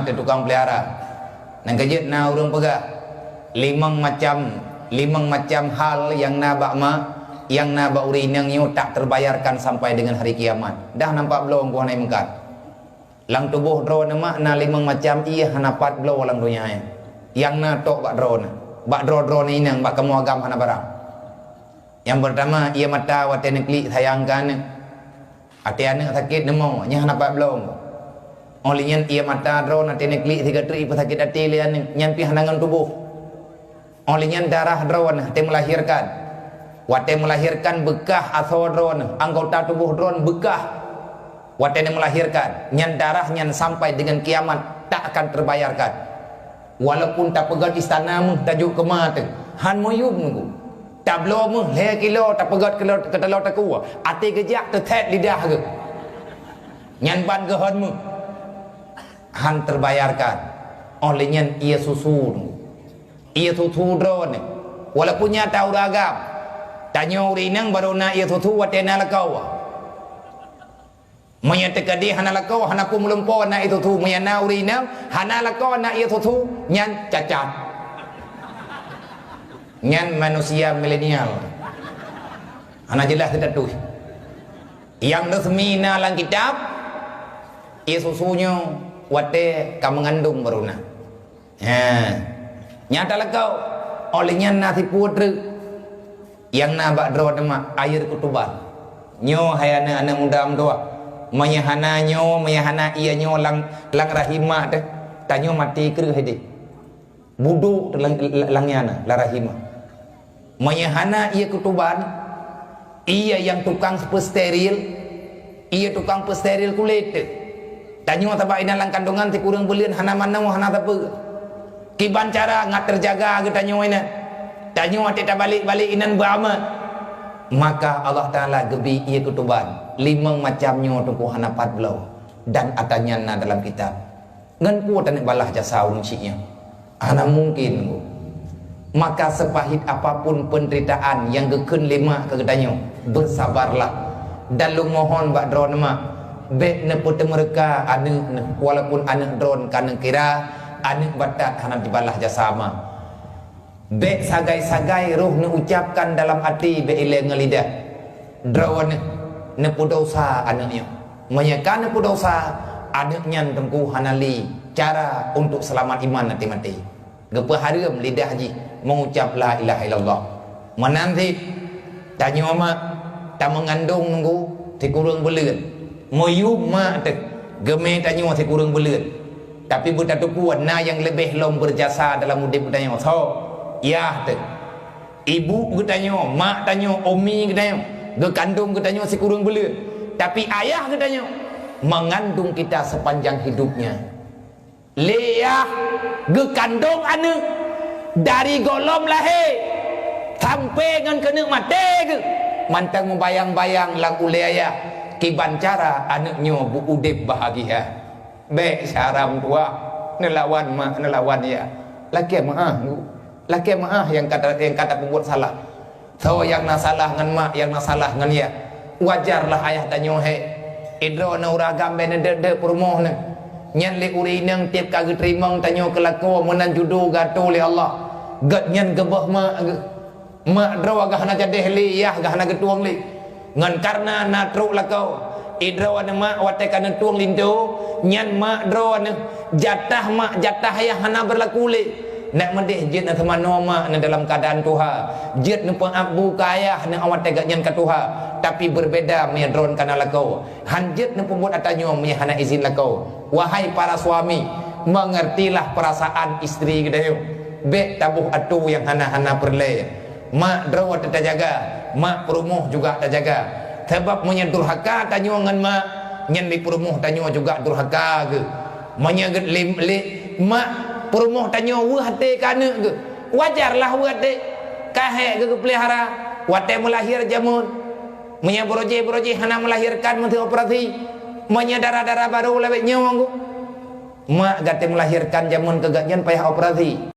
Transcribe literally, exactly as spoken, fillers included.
teuh tukang peulihara. Nyang keujeuet na ureuëng peugah, limong macam, limong macam hal nyang na bak ma, nyang na bak ureuëng inong nyoe tak terbayarkan sampai dengan hari kiamat. Dah nampak bloe ku hana meungkat. Lam tuboh droeneuh mak na limong macam ié hana pat bloe lam donya nyoe. Nyang na tok bak droeneuh, bak droe-droeneuh inong, bak kamoe agam hana barang. Nyang peurtama, ié mata watée neuklik sayang keu aneuëk. Até aneuëk sakét neumo, nyan hana pat bloe. Óh lheueh nyan ié mata droeneuh até neuklik sigoe treuk ipeusakét até lé aneuëk, nyan pih hana ngon tuboh. Óh lheueh nyan darah droeneuh até meulahirkan. Watée meulahirkan beukah asoe droeneuh, anggota tuboh droeneuh beukah. Watée neumeulahirkan, nyan darah nyan sampai dengan kiamat tak akan terbayarkan. Walaupun tapeugét istana meuh tajok keu ma teuh, han meuyuem nunggu. Tabloe meuh lhée kilo tapeugét keu lo-, keu taloe takue, até geujak teuthét lidah geuh. Nyan ban geuhon meuh. Han terbayarkan. Óh lheueh nyan ié susu nunggu. Ié susu droeneuh. Walaupun nyata ureuëng agam. Tanyoe ureuëng inong barô na ié susu watée na lakoe. Meunyoe teukeudi hana lakoe, hana peue meulumpoe na ié susu. Meunyoe na ureuëng inong hana lakoe na ié susu, nyan cacat. Nyan manusia milenial. Hana jeulaih teutatui. Nyang resmi na lam kitab, ié susu nyoe watée ka meungandong barô na. Ha. Nyata lakoe, óh lheueh nyan na sipue treuk. Nyang na bak droeneuh mak, air ketuban. Nyoe hai aneuëk-aneuëk muda meutuah. Meunyoe hana nyoe, meunyoe hana ié nyoe lam, lam rahim mak teuh, tanyoe maté kreueh idéh. Budok teuh lam, lam, lam nyan na, lam rahim mak. Meunyoe hana ié ketuban, ié nyang tukang peusteril, ié tukang peusteril kulét teuh. Tanyoe sabab inan lam kandongan sikureueng buleuen hana manoe, hana sapeue. Kiban cara ngat teujaga geutanyoe inan. Tanyoe até tabalek-balek inan beuamat. Maka Allah Taala geubri ié ketuban, limong macam nyoe teungku hana pat bloe. Dan ata nyan na dalam kitab. Ngon peue taneuk balaih jasa ureuëng syiek nyan? Hana mungken, Bu. Maka seupahit apapun peunderitaan nyang geukheun lé mak keu geutanyoe, beusabarlah. Dan lôn mohon bak droeneuh mak, bék neupeuteumeureuka aneuëk neuh, walaupun aneuëk droeneuh ka neukira aneuëk batat hana jibalaih jasa mak. Bék sagai-sagai roh neuucapkan dalam até bék ilée ngon lidah. Droeneuh neupeudosa aneuëk nyoe. Meunyoe ka neupeudosa, aneuëk nyan teungku hana lé cara untuk seulamat iman até maté. Geupeuhareuem lidah jih meuucap la ilaha illallah. Meunan cit, tanyoe mak tameungandong nunggu sikureueng buleuen. Meuyuem mak teuh geumé tanyoe sikureueng buleuen. Tapi beutateupeue na nyang leubeh lom beurjasa dalam udeb geutanyoe. Soe? Yah teuh. Ibu geutanyoe, mak tanyoe, umi geutanyoe, geukandong geutanyoe sikureueng buleuen. Tapi ayah geutanyoe mengandung kita sepanjang hidupnya. Lé yah geukandong aneuëk dari gohlom lahé sampai ngon keuneuk maté geuh, mantong meubayang-bayang lam ulée ayah kiban cara aneuëk nyoe beu udeb bahagia. Bék syara meutuah, neulawan mak, neulawan yah. Lakée meuáh, Bu. Lakée meuáh nyang ka ta-, nyang ka tapeubuet salah. Soe nyang na salah ngon mak, nyang na salah ngon yah. Wajarlah ayah tanyoe hék. Idroe na ureuëng agam bék neudeuek-deuek peurumoh neuh. Nyan lé ureuëng inong tieb ka geuteurimong tanyoe keu lakoe meunan judo geuatô lé Allah. Gobnyan geuboh mak geuh. Mak droe gah hana jadéh lé, yah gah hana geutueng lé. Ngon kareuna na trok lakoe, idroe aneuëk mak watée ka neutueng linto, nyan mak droe aneuëk jatah mak jatah yah hana beurlaku lé. Nak meudeh jeuet na teumanoe mak na dalam keuadaan tuha, jeuet neupeuab bu keu ayah na watée gobnyan ka tuha, tapi beureubeda meunyoe droe ka na lakoe. Han jeuet neupeubuet ata nyoe meunyoe hana izin lakoe. Wahai para suami, mengertilah perasaan istri geutanyoe. Bék taboh atô nyang hana-hana peureulée. Mak droe teuh tajaga, mak peurumoh juga tajaga. Sabab meunyoe durhaka tanyoe ngon mak, nyan lé peurumoh tanyoe juga durhaka geuh. Meunyoe gét lé, lé mak peurumoh tanyoe weueh até keu aneuëk geuh, wajarlah weueh até. Ka hék geuh geupeulihara watée meulahé jameun. Meunyoe beurojée-beurojée hana meulahérkan meuseu operasi, meunyoe darah-darah barô lawét nyoe geuh, mak gata meulahérkan jameun keu gobnyan payah operasi.